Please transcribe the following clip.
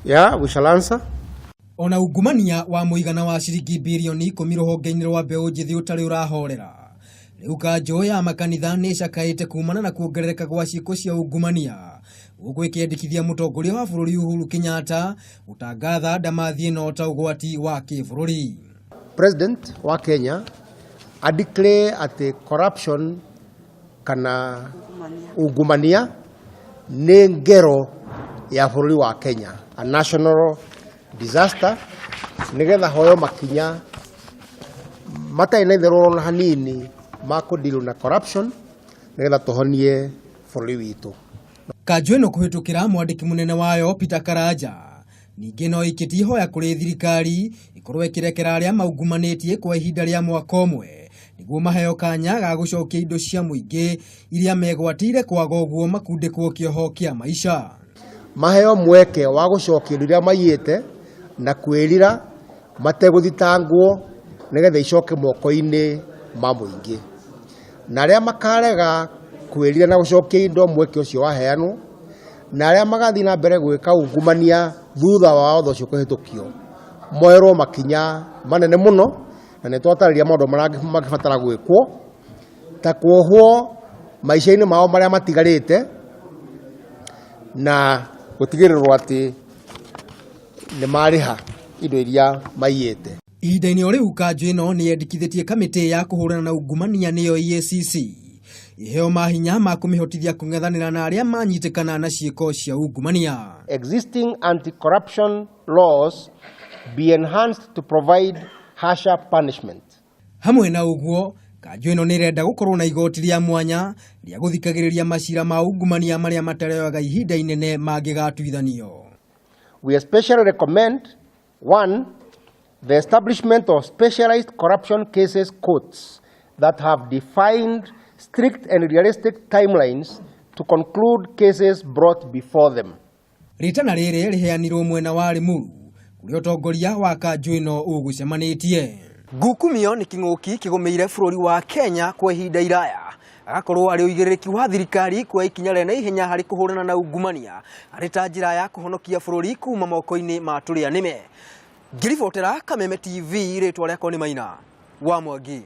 Yeah, we shall answer. Ona ungumania wa mũigana wa ciringi birioni 10 rũhonge-inĩ rwa mbeũ njĩthĩ ũtarĩ ũrahorera. Rĩu kanjũ ya makanitha nĩ ĩcakaĩte kumana na kuongerereka gwa ciĩko cia ungumania, gũkũ ĩkĩendekithia mũtongoria wa bũrũri Uhuru Kenyatta gũtangatha ndamathi ĩno ta ũgwati wa kĩbũrũri. President wa Kenya a declare atĩ corruption kana ungumania nĩ ngero ya bũrũri wa Kenya, a national disaster, nĩgetha hoyo makinya matarĩ na itherũ ona hanini ma kũdeal na corruption nĩgetha tũhonie bũrũri witũ. Kanjũ ĩno kũhĩtũkĩra mwandĩki mũnene wayo Peter Karanja ningĩ no ĩkĩtie ihoya kũrĩ thirikari ĩkorwo ĩkĩrekera arĩa maungumanĩtie kwa ihinda rĩa mwaka ũmwe nĩguo maheo kanya ga gũcokia indo cia mũingĩ iria megwatĩire, kwaga ũguo makundĩkwo kĩoho kĩa maica. Maheo mweke wa gũcokia indo iria maiyĩte na kwĩrira mategũthitangwo nĩgetha icoke moko-inĩ ma mũingĩ, na arĩa makarega kwĩrira na gũcokia indo mweke ũcio waheanwo, na arĩa magathiĩ na mbere gwĩka ungumania thutha wa watho ũcio kũhĩtũkio, moerwo makinya manene mũno, na nĩ twatarĩria maũndũ marĩa mangĩbatara gwĩkwo ta kuohwo maica-inĩ mao marĩa matigarĩte na gũtigĩrĩrwo atĩ nĩ marĩha indo iria maiyĩte. Ihinda-inĩ o rĩu, kanjũ ĩno nĩ yendekithĩtie kamĩtĩ ya kũhũrana na ungumania, nĩyo EACC, iheo mahinya ma kũmĩhotithia kũng'ethanĩra na arĩa manyitĩkana na ciĩko cia ungumania. Existing anti-corruption laws be enhanced to provide harsher punishment. Hamwe na ũguo, kanjũ ĩno nĩ ĩrenda gũkorwo na igoti rĩa mwanya rĩa gũthikagĩrĩria macira ma ungumania marĩa mataroyaga ihinda inene mangĩgatuithanio. We especially recommend one, the establishment of specialized corruption cases courts that have defined strict and realistic timelines to conclude cases brought before them. Rĩtana rĩrĩ rĩheanirwo mwena wa Limuru kũrĩa ũtongoria wa kanjũ ĩno ũgũcemanĩtie. Ngukumio nĩ kĩng'ũki kĩgũmĩire bũrũri wa Kenya kwa ihinda iraya, agakorwo arĩ ũigĩrĩrĩki wa thirikari kuoya ikinya rĩa naihenya harĩ kũhũrana na ungumania arĩ ta njĩra ya kũhonokia bũrũri kuma moko-inĩ ma tũrĩa nĩme. Ngĩribotera Kameme TV, rĩtwa rĩakwa nĩ Maina wa Mwangi.